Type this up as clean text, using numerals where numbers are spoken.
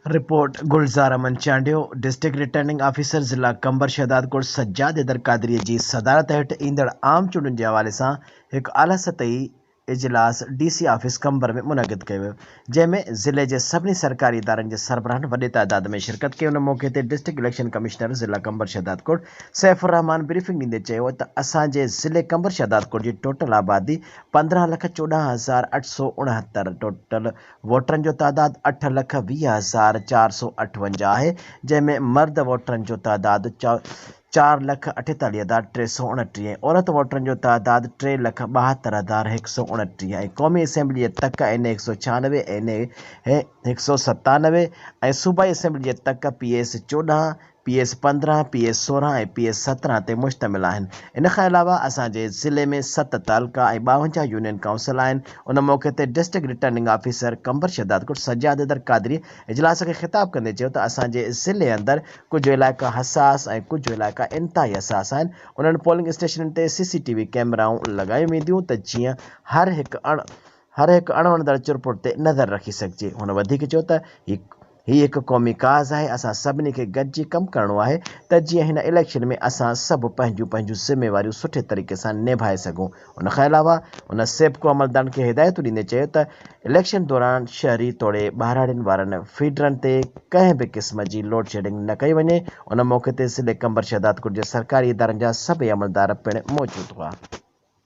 Report, Gulzar Ahmed Chandio, district returning officer ضلع قمبر شهدادڪوٽ سجاد حيدر قادري جي صدارت هيٺ ايندڙ عام چونڊن جي حوالي سان هڪ اعليٰ سطحي اجلاس ڊي سي آفيس قمبر ۾ منعقد ڪيو ويو جنهن ۾ ضلعي جي سڀني سرڪاري ادارن جي سربراهن وڏي تعداد ۾ شرڪت ڪئي ان موقعي تي ڊسٽرڪٽ اليڪشن ڪمشنر ضلع قمبر شهدادڪوٽ سيف الرحمان بريفنگ ڏيندي چيو ته اسان جي ضلعي قمبر شهدادڪوٽ جي ٽوٽل آبادي 15 لک 14869 ٽوٽل ووٽرن جو تعداد 8,20,458 آهي، جنهن ۾ مرد ووٽرن جو تعداد 4,48,329 ۽ عورت ووٽرن جو تعداد 3,72,129 ۽ قومي اسيمبلي جي تڪ اين اي 196، اين اي 197 ۽ صوبائي اسيمبلي جي تڪ P S 14، P S 15، P S 16 ۽ P S 17 تي مشتمل آهن. ان کان علاوه اسان جي ضلعي ۾ ست تعلقا ۽ 52 يونين ڪائونسل آهن. ان موقعي تي district returning officer Qambar Shahdadkot Sajjad Haider Qadri اجلاس کي خطاب ڪندي چيو ته اسان جي ضلعي اندر ڪجهه علائقا حساس ۽ ڪجهه علائقا انتهائي حساس آهن انهن پولنگ اسٽيشنن تي سي سي ٽي وي ڪئميرائون لڳايون وينديون ته جيئن هر هڪ اڻ هر هڪ اڻوڻندڙ چرپر تي نظر رکي سگهجي. هن وڌيڪ چيو ته هي هي هڪ قومي ڪاز آهي، اسان سڀني کي گڏجي ڪم ڪرڻو آهي ته جيئن هن اليڪشن ۾ اسان سڀ پنهنجون پنهنجون ذميواريون سٺي طريقي سان نڀائي سگهون. ان کان علاوه هن سيپڪو عملدارن کي هدايتون ڏيندي چيو ته اليڪشن دوران شهري توڙي ٻهراڙين وارن فيڊرن تي ڪنهن به قسم جي لوڊشيڊنگ نه ڪئي وڃي. ان موقعي تي ضلعي قمبر شهدادڪوٽ جي سرڪاري ادارن جا سڀئي عملدار پڻ موجود هئا.